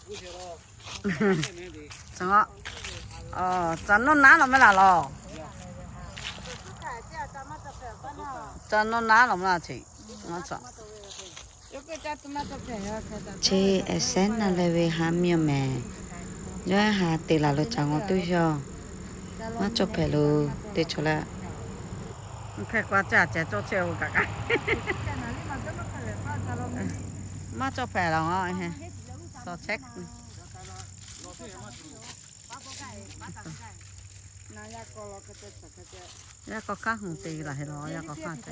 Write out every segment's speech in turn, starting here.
Tcuh nawˇ naˉ lawˬ mehˆ laˬ lawˬ. Tcuh nawˇ naˉ lawˬ mehˆ laˬ ce. Chi e sehˉ na leh ve ha miˇ awˬ mehˍ, yawˇ ha te laˬ lo ca ngawˬ tuˇ yaw. Maˇ cawˇ hpehꞈ lo, teˇ chaw leh. Hk'e k'o a ca ceh cawˇ chehˇ-oˬ kaꞈ kaꞈ. Maˇ cawˇ hpehꞈ laˬ a. Yaˇ k'aw kanˉ hu te laˬ heh lawˬ, yaˇ k'aw kanˉ te.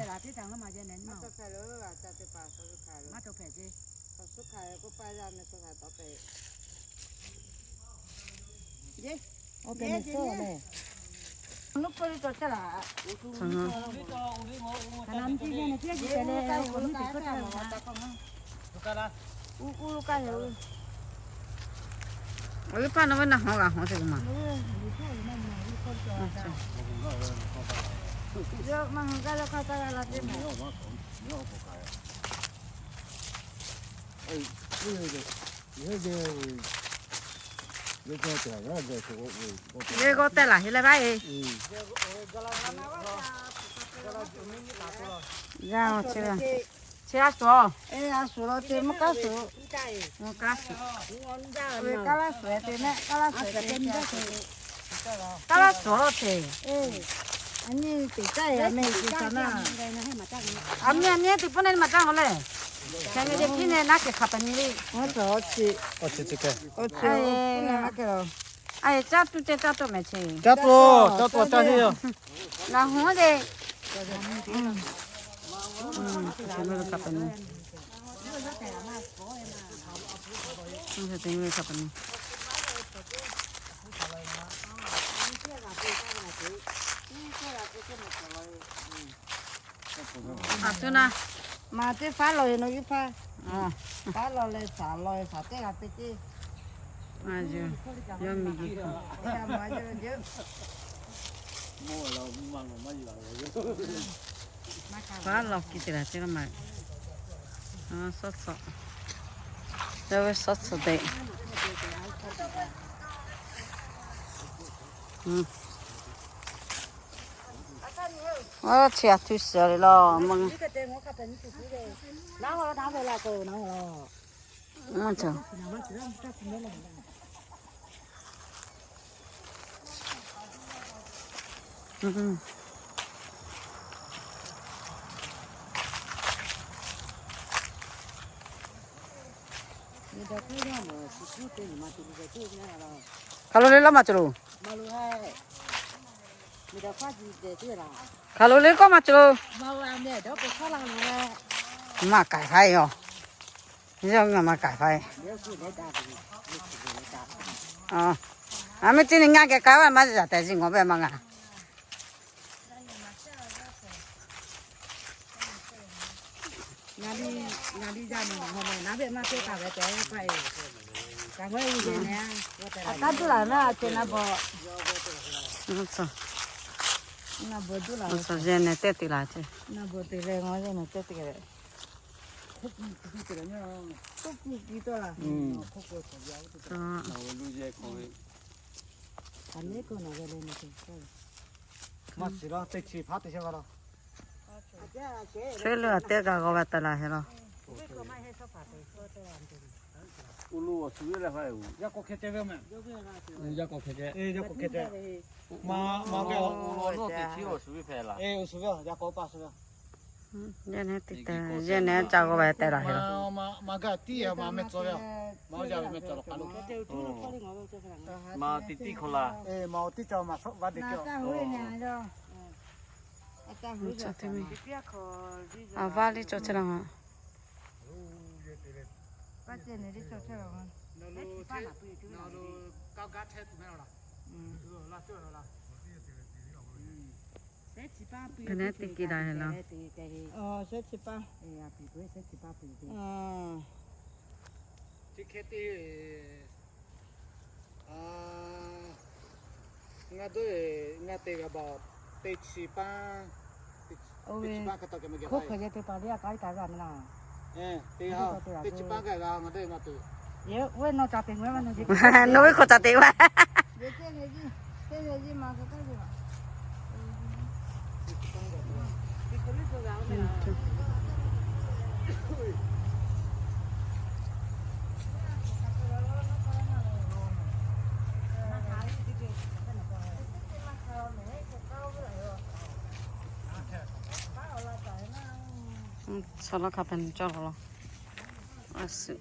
Awˬ liˇ hpaˇ nawˬ ve naˬ hawˉ g'a hawˉ te k'o ma. Yehˇ g'awˇ tehˬ laˬ heh leh vaˉ e. G'a-oˬ, chi a shuˍ-oˬ, mvuhˇ kaˉ shuˍ, mvuhˇ kaˉ shuˍ, ve kaˉ laˇ shuˍ te mehˆ, kaˉ laˇ shuˍ te, kaˉ laˇ shuˍ lo te. A nyi teꞈ caˇ e, a meh teꞈ caˇ na. A meh a nyi teꞈ pawˆ na nyi maˍ caˇ k'o le. Hk'e ve ce hkiˉ ne naˉ kehˬ hk'a pa nyi le. A, caˇ tuˬ ceh caˇ tuˬ mehˍ ce. Caˇ tuˬ, caˇ tuˬ caˇ heˆ yoˬ. Ngaˬ hoˉ te. Aˬ suˉ na, maˬ teˇ faˉ lawˬ e nawˬ yawˇ hpaˇ. Faˉ lawˬ leh shaˍ lawˬ e shaˍ teˇ g'aˇ te ceˇ. Yawˇ miˬ guiˬ hk'aˬ. Faˉ lawˬ kiˬ te laˬ ceˇ k'o ma. Suhˉ tcuhꞈ, yawˇ ve suhˉ tcuhꞈ te. Oˇ chi a htu suhˍ le laˬ mvuhˇ. Hk'aˬ lo le laˇ maˬ cawˬ loˬ. Hk'aˬ lo le kawˇ maˬ cawˬ loˬ. Maˇ k'ai fa e yoˬ. Yawˇ ngaˬ maˇ k'ai fa e. A meh teˇ nyi ngaˇ geh k'ai ve maˇ yaꞈ tehꞈ zi ngawˬ ve maˇ ngaˬ. Aˬ kaˉ duˇ laˬ na a ce na bawˬ. Yehˬ nehˬ teˇ te laˬ ce. Maˇ shiˍ la, teˇ chi hpaˇ teˇ chi va la. Chehˇ leuˬ a teˇ g'aˇ g'aw ve te laˬ heh law. Yaˇ k'aw hkeh ceh ve meh. Yaˇ k'aw hkeh ceh. Yaˇ k'aw hkeh ceh. Ma, ma ve. Yaˇ k'aw pa shuˍ ve. Yehˬ nehˬ teˇ te, yehˬ nehˬ ca g'aw ve te laˬ heh law. Ma gaˇ tiˉ ma meh tcuh ve. Ma oˇ yaˇ ve meh tcuh lawˬ k'aꞈ lo. Ma tiˉ tiˉ hk'aw la. Ma tiˉ ca ma shawˆ va de ke. A vaˇ liˇ cawˬ chehˇ la. Nehˉ teˇ ki la heh law. Ngaˇ dawˇ ngaˇ te g'a baˬ, teˇ chi paˇ, teˇ chi paˇ hk'e taw kehˬ ma geh hk'oˆ hk'e ceh te paˍ liˇ a k'ai taˍ g'a meh laˇ. Teˇ chi paˇ g'a g'a ngaˇ dawˇ ngaˇ te. Nawˬ ve hk'aw caˬ teꞈ maˇ. Chaw laˇ hk'a hpehꞈ cawˇ law law. A suhˍ.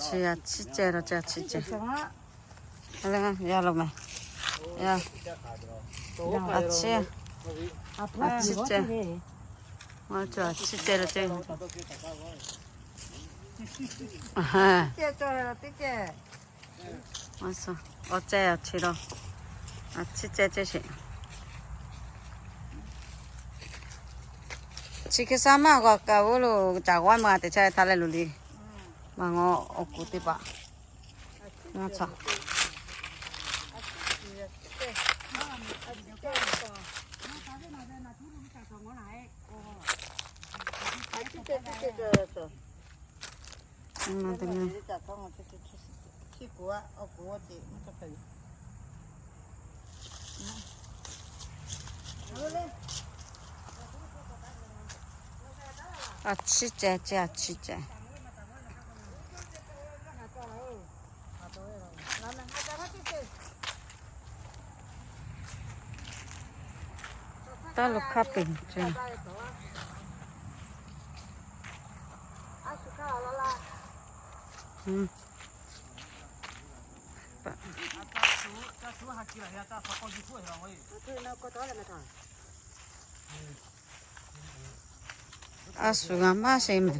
Chi a chiˇ ceh lo, chi a chiˇ ceh. Yaˇ lo meh. A chiˇ, a chiˇ ceh. A, a chiˇ ceh lo ceh. Awˬ ceh awˬ chi lo, a chiˇ ceh ceh sheˍ. Chi hk'e sha maˇ g'a kaꞈ, oˇ lo caˬ g'awˇ maˇ te chehˇ htaˇ leh lo le. Maˇ ngawˬ awˬ kuˬ teˇ hpaˍ. Ngaˬ chaw A chiˇ ceh ceh, a chiˇ ceh. Taˇ lo hk'a peuˬ ceh. A shu g'a maˇ sheˍ mehˍ.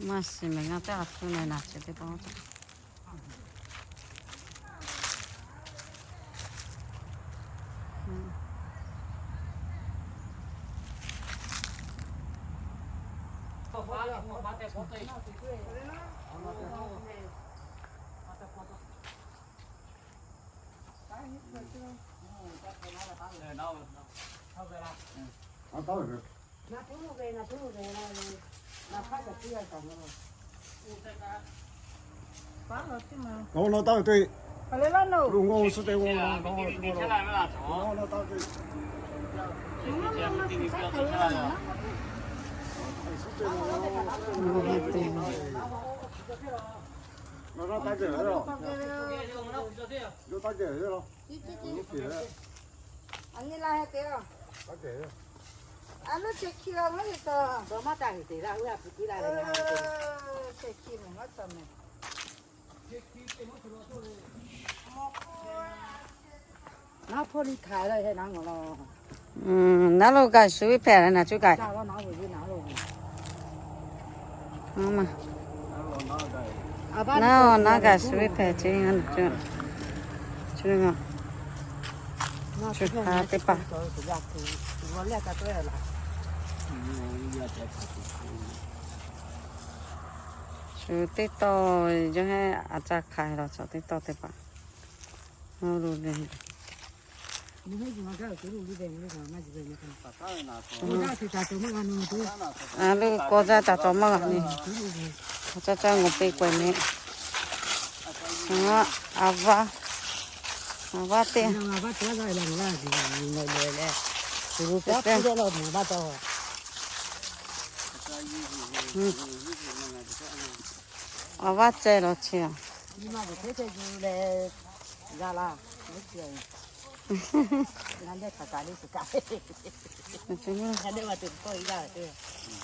Maˇ shiˍ mehˍ, ngaˬ teˇ g'aˇ hpu na naˬ chi teˇ pawˆ. Naˉ lo gaˬ shu ve hpehꞈ leh naˬ cuˇ kaꞈ. Naˉ, naˉ gaˬ shu ve hpehꞈ ce, cuˇ, cuˇ ha teˇ hpaˍ. Shu teˇ tawˇ yawˇ heˆ a caˇ hk'ai la chaw teˇ tawˇ teˇ hpaˍ. Lo le. A lo k'aw jaˇ caˍ cawˬ maˇ g'a ni. Caˇ caˇ ngawˬ te k'awehꞈ ne. A vaˇ, a vaˇ teˇ, a vaˇ ceh law chi a.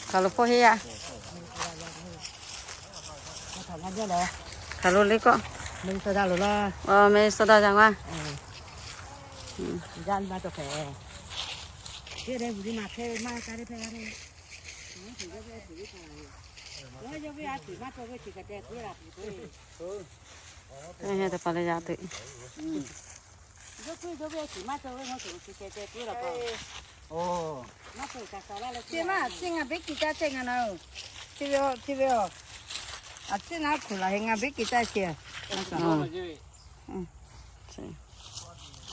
Hk'aˬ lo hpawˇ heˆ yaˇ. Hk'aˬ lo le k'o, Minnesota yanˇ g'a. Teˇ pa leh yaˇ tuˬ. Chi maˇ chi ngaˬ biˇ kiꞈ taˇ chehˇ ngaˬ na-oˬ. Chi ve, chi ve-oˬ, a ciˉ naˉ hkuˬ laˬ he ngaˬ biˇ kiꞈ taˇ chehˇ.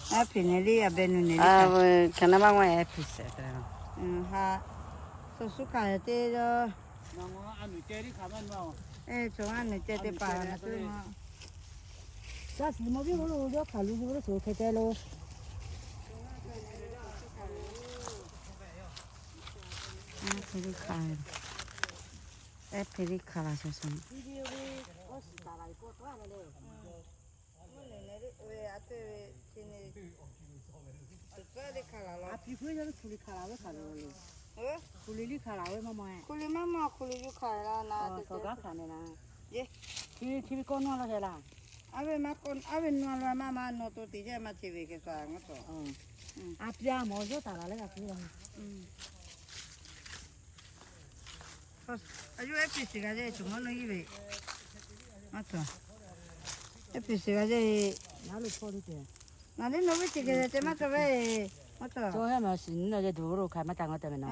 A hpeꞈ nehˬ le, a behˬ nu nehˬ le, ka na maˇ maˇ a hpeꞈ shehˍ te. Ha, suh suˉ hkanˍ te yoˬ. Chaw a nuˬ ceh teˇ hpaˍ na tuˬ ma. Caˇ shiˍ mawˇ viˉ lo yawˇ hk'aˬ lo yoˬ lo suhˍ hk'e te lo. Hpeꞈ liˇ hkanˍ, hpeꞈ liˇ hkanˍ laˬ suhˍ suhˍ. Hk'oˆ liꞈ maˇ maˇ, hk'oˆ liꞈ yuˬ hkanˍ la na. Aˉ ve maˇ k'o, aˉ ve naw lo maˇ maˇ nawˬ to teꞈ jaˇ maˇ chehˇ ve hk'e sa ngaˬ taw. A pia mawˬ yawˇ taˍ laˬ leh g'a piˇ la. A yawˇ F P C g'a jehˇ, tuˬ mawˇ naw iˉ ve. Maˇ tawˬ. F P C g'a jehˇ. Naˬ le nawˬ ve teˇ geh te maˇ tawˬ ve. Maˇ tawˬ. Caw he ma shiˍ nyi na yehˬ duˬ lo hk'aˬ maˇ ca ngaˬ te ve na.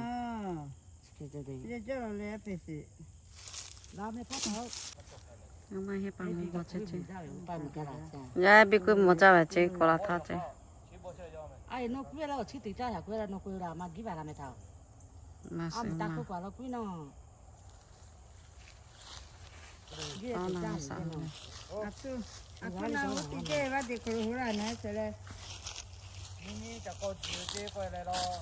Yehˬ jaˇ la leh F P C. Ngaˬ maˇ heˆ pa mawˬ g'awˇ chehˇ ce. Yaˇ biˇ kuiˉ mawˬ jaˇ ve ce, k'awꞈ la htaˇ ce. A yehˬ nawˬ kuiˉ la awˬ chi teꞈ caˇ yaꞈ kuiˉ la nawˬ kuiˉ la maˇ giˉ baˬ la meh htaꞈ. Maˇ shiˍ taˇ maˇ. Kuiˉ k'awꞈ la kuiˉ nawˬ. Aˬ htoꞈ na g'oˇ teˇ jehˇ vaˇ te hk'aw lo hoˉ laˇ na ce leh. Miˇ miˇ taˍ k'aw juˬ te k'oˆ leh law.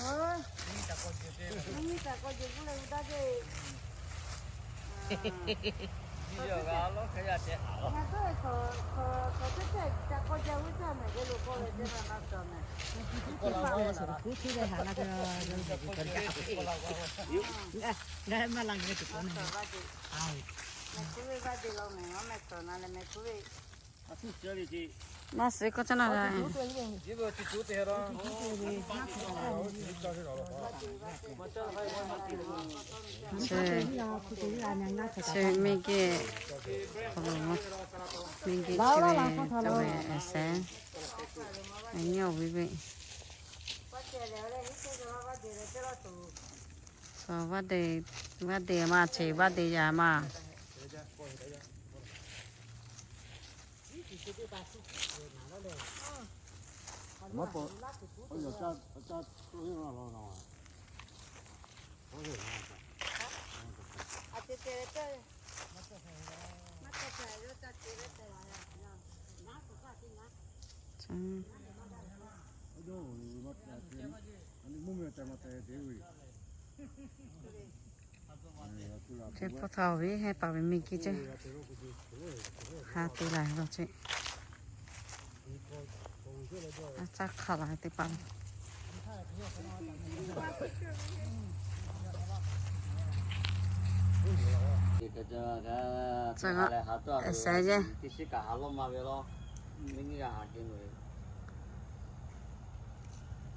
Miˇ miˇ taˍ k'aw juˬ k'oˆ leh hu daˇ ve. Ngaˬ tawˇ hk'aˬ hk'e te taˍ k'aw jaˇ ve caˇ mehˍ ve lo k'oˆ ve teˇ ma maˇ tawˍ mehˍ. Ngaˬ maˇ la ve tuˬ k'awꞈ na. Mehˍ kuˇ ve vaˇ te law mehˍ, ngaˬ mehˍ tawˍ na leh mehˍ kuˇ ve. Maˇ shiˍ k'oˆ caˇ na g'a. Chi, chi miˇ geh, miˇ geh chi ve, caˇ ve sehˍ, nyi awˬ viˉ ve. Vaˇ te, vaˇ te maˇ cheˬ, vaˇ te yaˇ maˇ. Chi hpawˇ htaꞈ awˬ viˉ heˆ paˍ ve miˇ geh ce. Ha te la lo ce. A caˇ hk'aˬ la teˇ hpaˍ. Sehˍ yehˇ.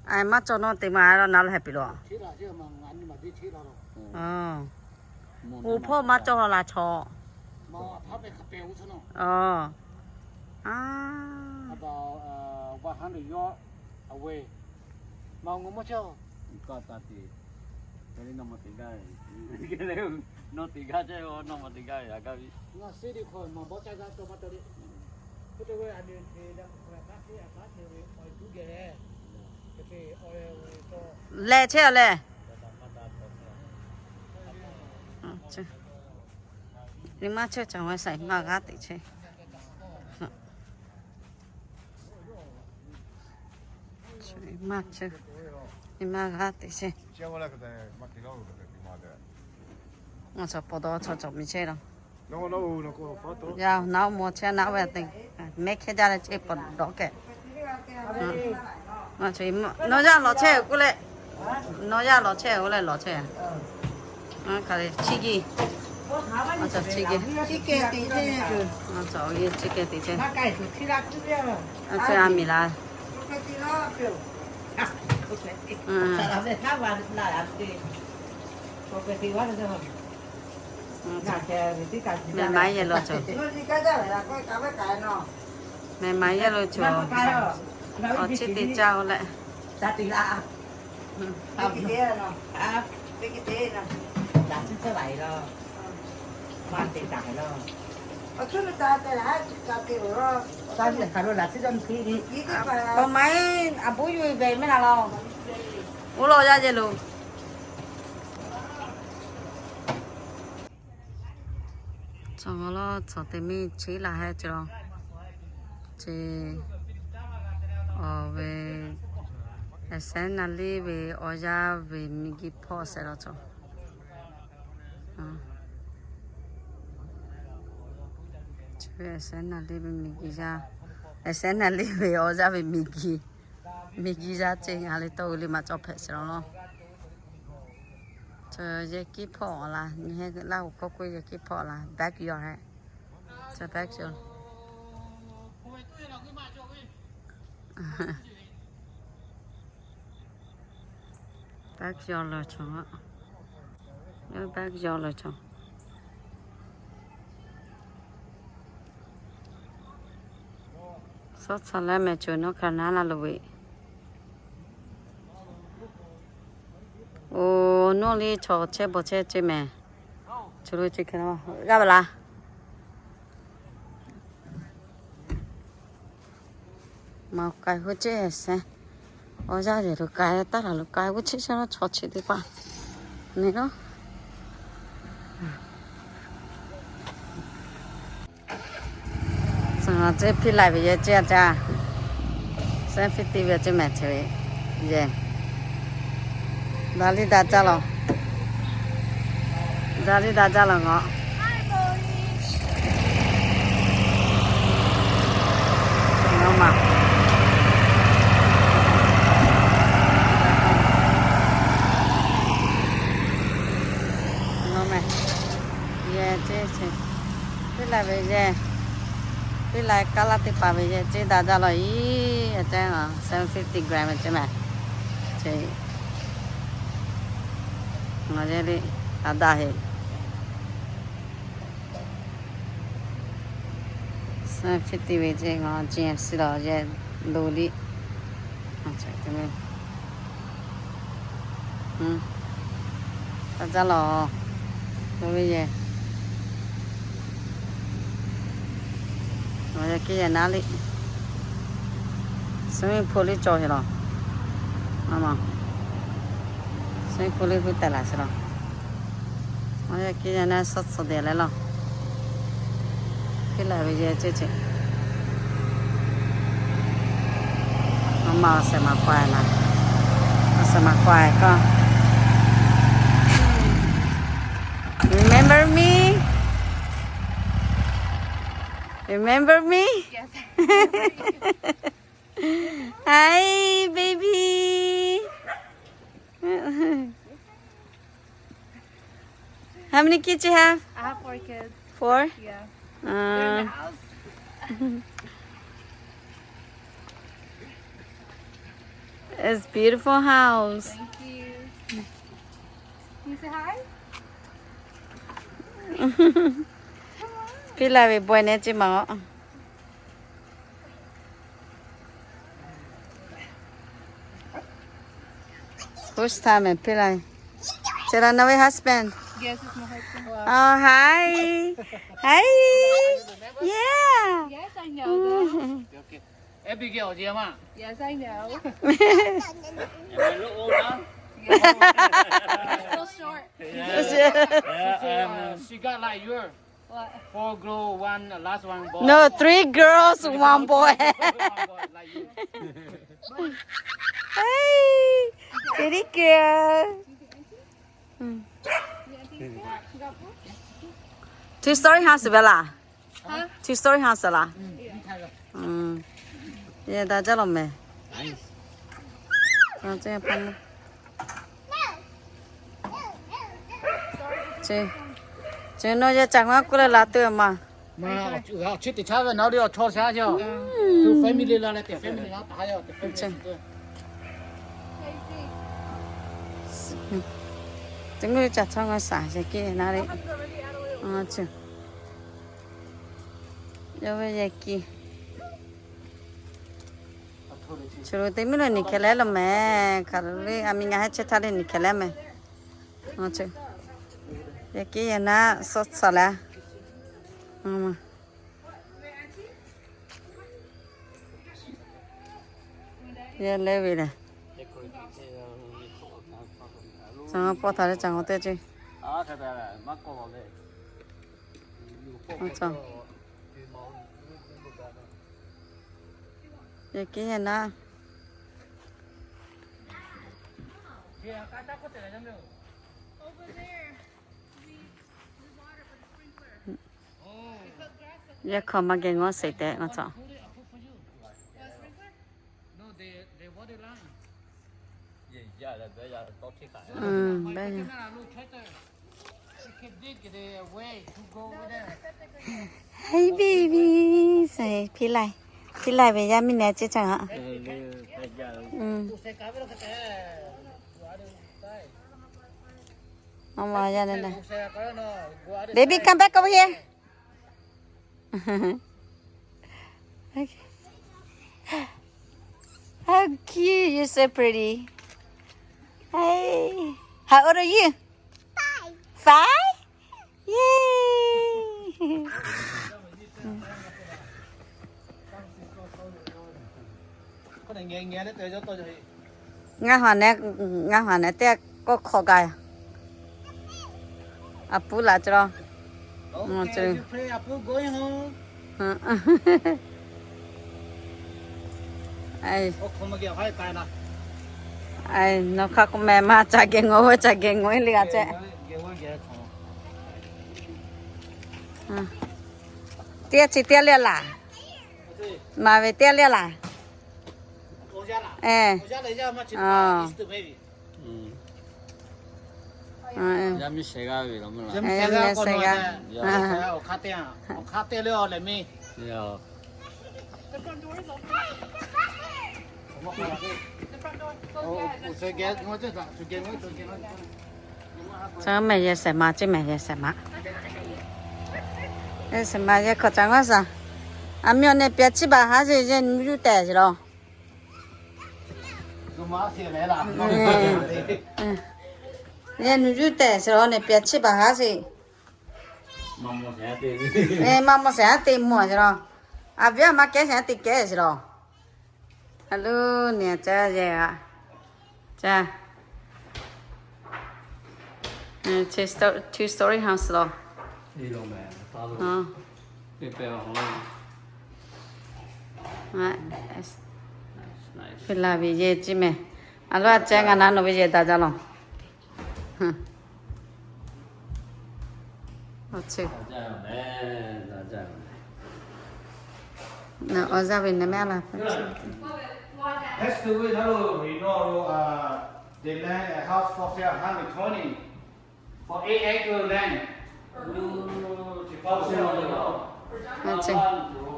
Aˬ, maˇ cawˬ nawˇ te maˇ lo na lo heh piˍ lo. Oˬ, hpawˇ maˇ cawˬ la chaw. Oˬ, a, leh chehˇ a leh. Nyi ma chehˇ caˬ ve saiˍ maˇ g'aˇ teꞈ chehˇ. Maˇ chehˇ, nyi ma g'aˇ teꞈ chehˇ. Ngaˬ chaw pa taw chaw cawˬ miˬ chehˇ la. Yaˇ naˉ maw chehˇ naˉ ve te, mehˉ hkehˇ jaˇ leh chehˇ pa dawˇ kehˬ. Nawˬ yaˇ lawˬ chehˇ k'oˆ leh, nawˬ yaˇ lawˬ chehˇ k'oˆ leh lawˬ chehˇ. Hk'aˬ lehˬ chi jiˇ. Awˬ cawˬ chi keh teꞈ ceˇ. Awˬ cawˬ chi keh teꞈ ceˇ. Awˬ cawˬ a miˬ la. Meh maˇ yehˬ lo cawˬ. Meh maˇ yehˬ lo cawˬ. Awˬ chi teꞈ caˇ-oˬ leh. Awˬ maˇ heˆ, a buˉ yuˬ ve meh la laˬ. Oˇ law yaˇ yehˬ lo. Cawˬ laˇ, cawˬ teˇ miˇ cheˇ laˬ hehˉ ce law. Ce, awˬ ve, Saiˉ naˍ riˍ ve awˬ yanˇ ve miˬ guiˬ hpawˇ shehˍ law cawˬ. Chi ve Saiˉ naˍ riˍ ve miˬ guiˬ yaˇ, Saiˉ naˍ riˍ ve awˬ yanˇ ve miˬ guiˬ, miˬ guiˬ yaˇ ce ngaˬ le tawˇ hui le maˇ cawˬ hpehꞈ shehˍ law. Chi yehˬ kiˇ hpawˇ laˬ, nyi hehˉ Laˇ huˍ hkawˇ k'oˆ yehˬ kiˇ hpawˇ laˬ, backyard hehˉ. Chi backyard. Backyard lo cawˬ. Backyard lo cawˬ. Suhˉ tcuh leh meh cawˬ North Carolina lo ve. Oˬ, nawˬ liˇ chaw chehˇ bawˬ chehˇ ce meh. Chaw lo ce hk'e g'aˇ ve laˇ. Maˇ k'ai hui ce sehˍ. Awˬ yanˇ yehˬ lo k'ai, taˇ laˬ lo k'ai, g'uˇ cheˇ sha laˇ chaw chi teˇ hpaˍ. Neˇ laˇ. Suhˉ ceˇ hpiˇ laˬ ve yehˬ ce a ca. Seven fifty ve ce meh ce ve yehˬ. Daꞈ liˇ daꞈ jaˇ law. Daꞈ liˇ daꞈ jaˇ law ngaˬ. Ngaˬ ma. Ngaˬ meh. Yehˬ ce ce. Hpiˇ laˬ ve yehˬ. Hpiˇ laˬ kaˇ laˇ teˇ hpaˍ ve yehˬ ce daꞈ jaˇ law iˉ. Seven fifty gram ve ce meh. Ce. Ngaˬ yehˬ le, a daꞈ heˆ. Seven fifty ve ce ngaˬ G M C law yehˬ lo liˇ. Daꞈ jaˇ law. Lo ve yehˬ. Ngaˬ yehˬ kiˇ yehˬ naˉ liˇ. Swimming pool liˇ cawˬ heˆ law. A ma. Swimming pool liˇ hui tehꞈ laˬ sheˍ law. Ngaˬ yehˬ kiˇ yehˬ naˉ suhˉ tcuh dehꞈ leh law. Hpiˇ laˬ ve yehˬ ce ce. A ma, awˬ shehˍ maˍ k'awehꞈ na. Awˬ shehˍ maˍ k'awehꞈ kaꞈ. Remember me? Remember me? Yes. Hi, baby. How many kids you have? I have four kids. Four? Yeah. They're in the house. It's beautiful house. Thank you. Can you say hi? Come on. Hpiˇ laˬ ve boy ne ce ma. First time hpiˇ laˬ. Ce la na ve husband. Yes, it's my husband. Oh, hi. Hi. Yeah. Yes, I know them. Abigail, yeah, ma. Yes, I know. Am I look old now? Yeah. Still short. Yeah. Yeah, um, she got like your four girl, one, uh, last one boy. No, three girls, one boy. One boy, like you. Hey, pretty girl. Hmm. Two story house ve laˬ. Huh? Two story house laˬ. Hmm. Yehˬ daꞈ jaˇ law meh. Nice. Aˬ, ce pa. Chi, Chi nawˬ yehˬ caˬ maˇ k'oˆ leh la tuˬ maˬ. Teˇ meuˇ caˬ chaw ngaˬ shaˍ yehˬ kiˇ na le. Yawˇ ve yehˬ kiˇ. Chi lo teˇ meuˇ lo niˬ hkeh leh lo mehˬ. Hk'aˬ lo le, a mi ngaˬ heˉ chehˇ htaˇ le niˬ hkeh leh mehˬ. Yehˬ kiˇ yehˬ naˆ suh suh leh. Yehˬ leh ve lehˬ. Caˬ pawˆ htaꞈ leh caˬ k'awꞈ te ce. Yehˬ kiˇ yehˬ naˆ. Yehˬ hkawˇ maˇ geh ngawˇ sheˍ tehꞈ ngaˬ cawˬ. Hey baby, say พี่ไล่ พี่ไล่ ve yaˇ miˇ neh ceˇ caˇ a. Aw ma yaˇ neh neh. Baby, come back over here. Okay. How cute, you're so pretty. Hey, how old are you? Five. Yay. Ngaˬ ha neh, ngaˬ ha neh teˇ kawˆ hk'awꞈ gaˬ. A puˉ laꞈ cawˬ. Nawˬ hk'a k'o mehˬ ma ca geh ngawˬ ve, ca geh ngawˬ e le g'a ce. Teˇ g'aˇ chi teˇ g'aˇ le laˬ. Maˍ ve teˇ g'aˇ le laˬ. Yaˇ miˇ shehˍ g'aˇ ve law meuˇ laˬ. Caˇ mehˬ yehˬ shehˍ ma, ceˇ mehˬ yehˬ shehˍ ma. Yehˬ shehˍ ma yehˬ hkawꞈ ca ngaˇ shaˍ. A miˇ awˬ neh pyaꞈ chiˇ baˬ haˉ sheˍ, yehˬ nuˬ yuˇ tehˬ sheˍ law. Yehˬ nuˬ yuˇ tehˬ sheˍ law, neh pyaꞈ chiˇ baˬ haˉ sheˍ. Maˇ mawˬ shehˍ haˉ te mawˬ sheˍ law. A viˉ a ma kehˉ shehˍ haˉ te kehˉ sheˍ law. A lo, nyi a caˇ yehˬ a. Caˇ. Two story house law. Hk'e la ve yehˬ ceˇ mehˬ. A lo a caˇ, ngaˬ na nawˬ ve yehˬ daꞈ jaˇ law. Awˬ, awˬ yaˇ ve neh mehˉ a laˬ.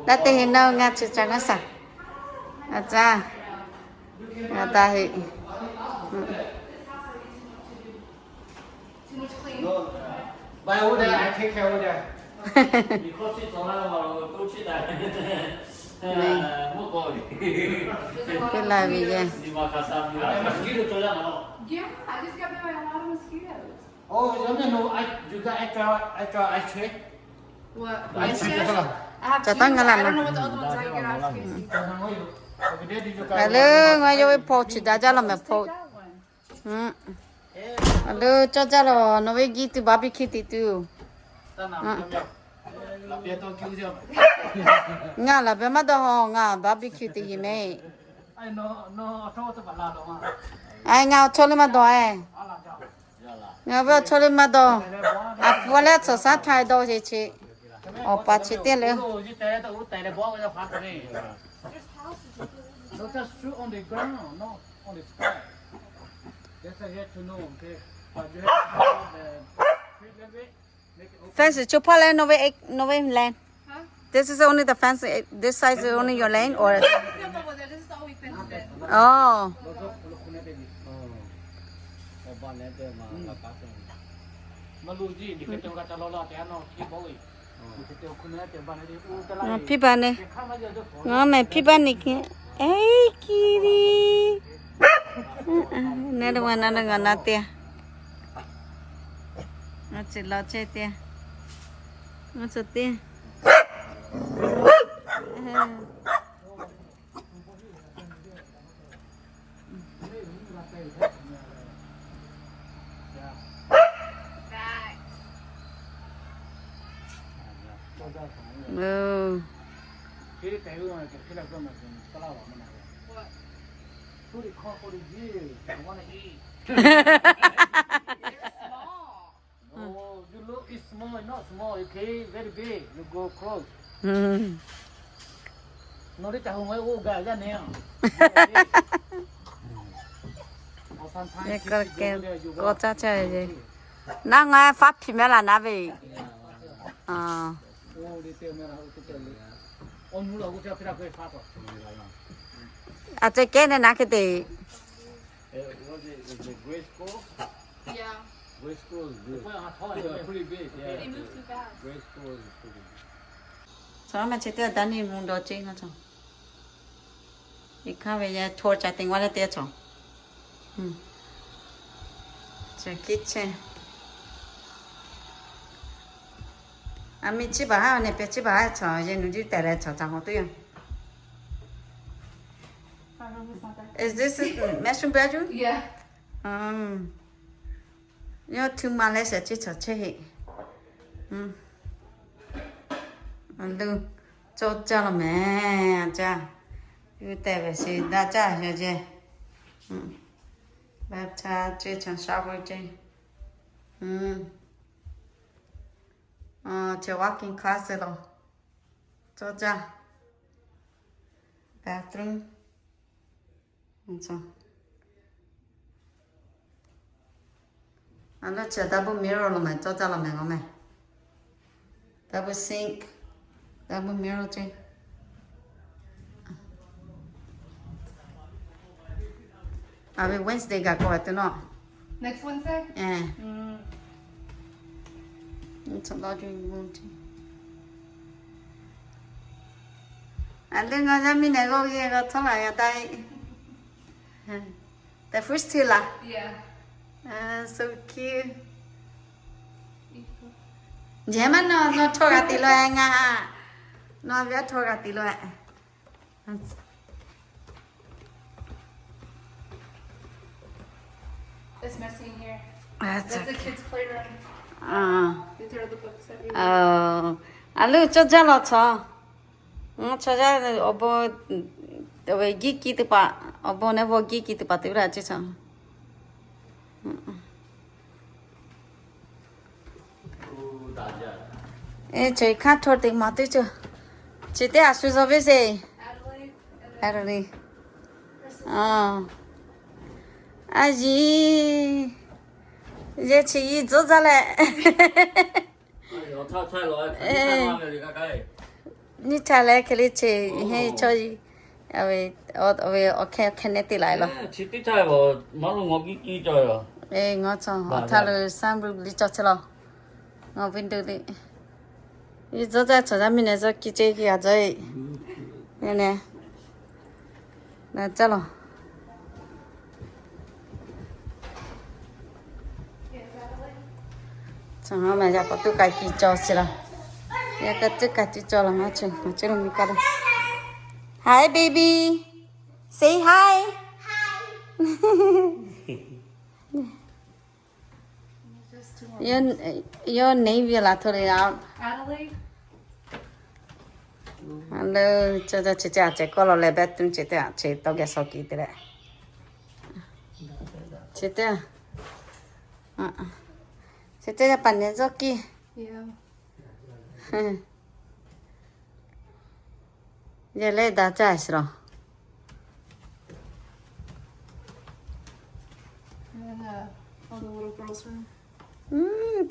Laˇ teˇ heˆ naˇ ngaˇ chi ca ngaˇ shaˍ. A caˇ. G'a taˇ heˆ. Teˇ laˇ ve yehˬ. Caˬ taˇ ngaˇ laˇ na. A leuˉ, ngaˬ yawˇ ve hpaw chi daꞈ jaˇ law mehˬ hpaw. A leuˉ, cawˇ jaˇ law, nawˬ ve giˇ tuˬ barbecue te tuˬ. Ngaˬ laˬ pehˍ maˇ dawˇ haw, ngaˬ barbecue te yeˬ mehˬ. A, ngaˬ awˬ chawˇ le maˇ dawˇ e. Ngaˬ ve awˬ chawˇ le maˇ dawˇ. A pu leh chaw shaˉ htaˇ dawˇ sheˍ chi. Awˬ pa chi teˇ leuˉ. Fence is too far, land, no way, no way land. This is only the fence. This side is only your land, or? This is all we fenced in. Oh. Mvuhˇ piˇ baˬ ne. Ngaˬ mehˬ piˇ baˬ ne. Eˉ, kiˇ riˇ. Naˉ dawˇ ngaˬ, naˉ dawˇ ngaˬ na teˇ. Ngaˬ ceuˬ law chehˇ teˇ. Ngaˬ ceuˬ teˇ. Naˉ ngaˬ faˉ hpiꞈ mehˉ laˬ naˉ ve. A ceh kehˉ ne naˉ hk'e te. Chaw ma chi teˇ daˇ niˇ mvuh daw ceˇ ngaˬ chaw. Iˉ hkanˇ ve yaˇ chaw ca te g'aˇ leh teˇ chaw. Chi kitchen. A mi chiˇ baˬ haˉ ne, pehˬ chiˇ baˬ haˉ chaw, yehˬ nuˬ jiˇ tehꞈ leh chaw ca hawˬ tuˬ yoˬ. Is this mushroom bedroom? Yawˇ htu ma leh shehˍ ceˇ chaw chehˇ heˆ. Lu cawˇ caˇ law mehˍ caˇ. Yuˇ tehꞈ ve sheˍ daꞈ caˇ yawˇ jehˇ. Bath tub ceˇ chaw, shower ceˇ. Chi walk-in closet law. Cawˇ caˇ. Bathroom. A leuˉ chi double mirror law mehˍ, cawˇ caˇ law mehˍ g'aw mehˍ. Double sink, double mirror ceˇ. A ve Wednesday gaˬ k'oˆ ve teˇ nawˉ. Next Wednesday? A leuˉ ngaˬ yaˇ miˇ nehˬ g'awˇ g'e g'a htawˇ laˬ g'a taˇ. The first two laˬ. So cute. Yehˬ maˇ nawˬ, nawˬ htawˇ g'a te law e ngaˬ. Nawˬ ve a htawˇ g'a te law e. It's messy in here. That's the kids' playroom. They throw the books everywhere. A leuˉ cawˇ jaˇ law chaw. Chaw jaˇ awˬ bon, awˬ ve giˇ kiˇ teˇ hpaˍ, awˬ bon nehˬ vawˇ giˇ kiˇ teˇ hpaˍ te ve laˇ ceˇ chaw. Eˬ, chi hkanˇ hto teꞈ maˍ teˇ ceuˬ. Chi teˇ a shu zaw ve sheˍ. Aˉ, a yiˍ, yehˬ chi yiˍ tzuhˆ jaˇ leh. Nyiˇ htaˇ leh hk'e le cheˬ heˆ chaw yiˍ. Awˬ ve awˬ hkeh hkeh nehˉ te la laˬ. Ngaˬ chaw awˬ htaˇ lo sunroof liˇ cawˇ chehˇ law. Ngaˬ window liˇ. Yiˇ tzuhˆ jaˇ, chaw yaˇ miˇ nehˬ zuhˆ kiˇ ceˇ kiˇ g'a tzuhˆ e. Nehˬ, na caˇ laˬ. Chaw ngaˬ ma yaꞈ k'awꞈ tuˉ k'ai kiˇ cawˇ sheˍ laˬ. Yaꞈ k'awꞈ tuˉ k'ai kiˇ cawˇ laˬ, ngaˬ chi ngaˬ chi lo mi kaˇ lo. Hi baby, say hi. Yawˇ neˇ ve laˬ hto le a. Leuˉ chi teˇ a ceh kawˆ law leh bathroom chi teˇ a ceh tawˇ geh shaw kiˇ te leh. Chi teˇ, chi teˇ yaˇ paˍ nehˬ zuhˆ kiˇ. Yehˬ leh daꞈ caˇ sheˍ laˬ.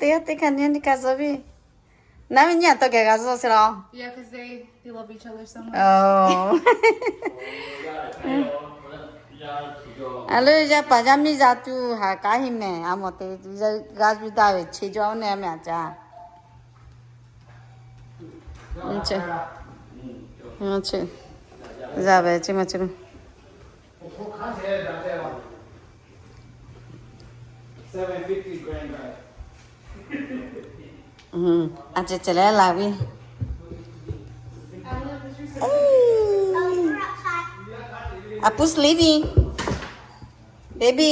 Teˇ g'aˇ teˇ hk'aˇ nyi nyi kaꞈ zuhꞈ ve. Naˉ ve nyi a taw gaˬ g'a zuhꞈ sheˍ law. A leh yaˇ paˍ yaˇ miˇ yaˇ tuˬ haˍ k'aˉ hiˆ mehˍ. A mawˬ te g'a zuhꞈ daꞈ ve chi jawˇ neˇ mehˍ a caˇ. Chi, za ve chi ma chi lo. A ceh ceh leh laˬ ve. A puˉ sleeping, baby.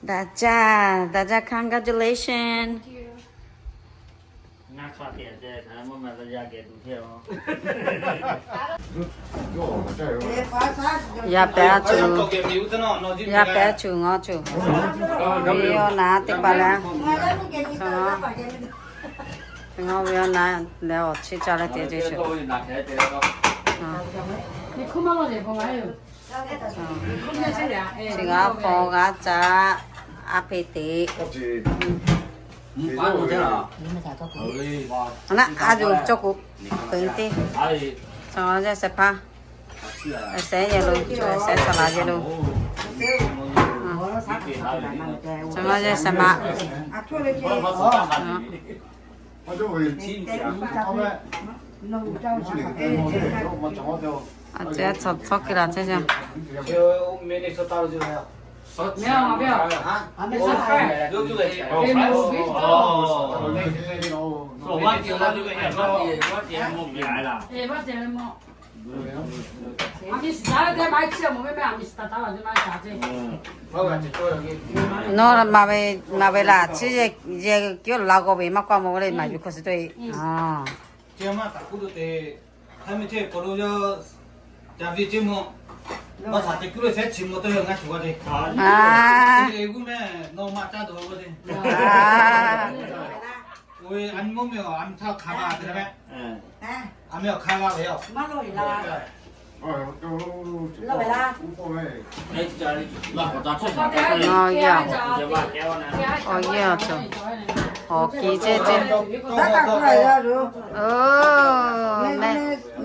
Daꞈ jaˇ, daꞈ jaˇ, congratulation. Yaˇ pehˉ a cuˬ, yaˇ pehˉ a cuˬ ngaw cuˬ. Ve awˬ na teˇ hpaˍ leh, ngaw ve awˬ na leh awˬ chi ca leh te ce cuˬ. Chi g'a hpaw g'a caˇ, a hpeꞈ teꞈ. A na a yuˬ cawˬ k'o, peuˬ teˇ, chaw yaˇ shehˍ hpaˇ, shehˍ saˍ laꞈ yehˬ lo, shehˍ saˍ laꞈ yehˬ lo, chaw yaˇ shehˍ ma. A ceh tawˇ hkui laˬ ceh yaˇ. Nawˬ maˍ ve, maˍ ve laˬ chi yehˬ, yehˬ k'oˆ la k'o ve maˇ k'oˆ mawˬ ve le, maˍ yuˬ hk'aw suh to e. Awˬ, yehˬ awˬ cawˬ, awˬ kiˬ ceh ceh.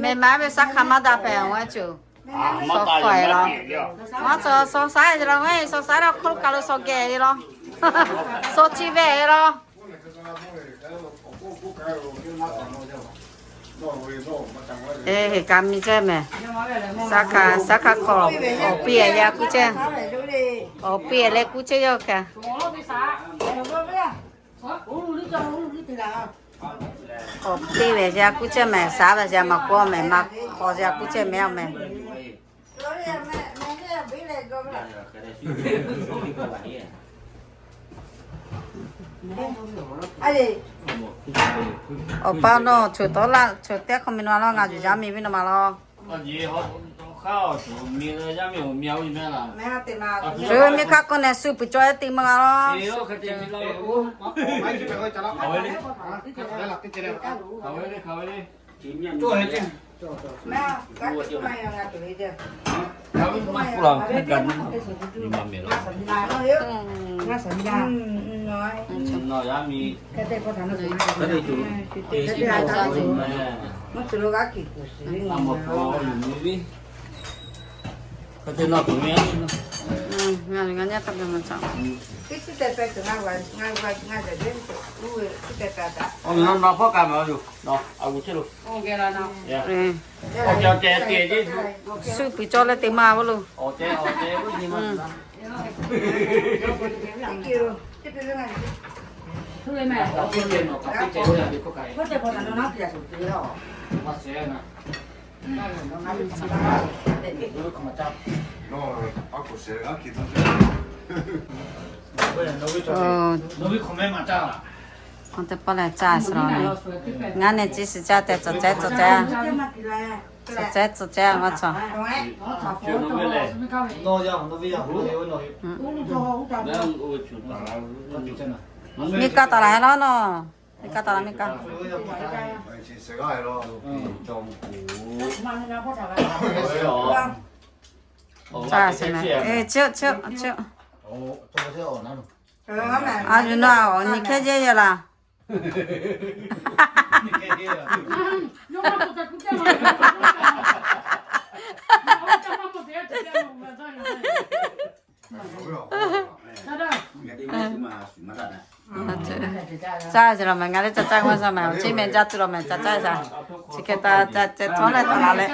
Mehˬ maˇ ve shaˉ hk'a maˇ daꞈ pehˍ awˬ a cuˬ. Shaw k'ai law. Maˇ cawˬ, shaw saiˉ law, shaw saiˉ law hk'oˆ lo kaˬ lo shaw geh law. Shaw chi ve law. Eˬ, heˍ ka mi ceh mehˬ. Shaˉ hk'a, shaˉ hk'a k'awꞈ awˬ piˇ a yaˇ kuˇ ceh. Awˬ piˇ a leh kuˇ ceh yawˇ hk'a. Awˬ piˇ ve yaˇ kuˇ ceh mehˬ, shaˉ ve yaˇ maˇ k'oˆ mehˬ, maˇ k'awꞈ yaˇ kuˇ ceh mehˬ awˬ mehˬ. Awˬ pa nawˬ choˬ tawˉ laˇ, choˬ teˇ hk'awꞈ mi nawˬ laˇ, ngaˬ yuˬ yaˇ miˇ viˉ nawˬ ma laˇ. Choˬ miˇ hk'aˇ k'oˆ nehˬ, suh puiˬ cawˬ e teˇ maˇ g'a laˇ. Suh puiˬ cawˬ leh teˇ maˇ g'a lo. Teˇ pawˆ lehˬ caˇ suh law nehˬ. Ngaˬ nehˬ ciˇ suhˍ caˇ tehꞈ tcuhˍ cehˉ tcuhˍ cehˉ. Tcuhˍ cehˉ tcuhˍ cehˉ maˇ cawˬ. Miˇ kaˇ taˍ laˬ heh law nawˬ. Miˇ kaˇ taˍ laˬ miˇ kaˇ. Caˇ suh mehˬ. Eˬ, chiˇ chiˇ chiˇ. A yuˬ naˇ awˬ nyi hkehˉ jehˇ yaˇ laˇ. Caˇ ce laˬ mehˍ, ngaˬ leh ca caˇ maˇ za mehˍ, awˬ ceˇ meh jaˇ tuˬ law mehˍ, ca caˇ shaˍ. Chi hk'e ta ca ceh htawˇ leh taˍ la leh.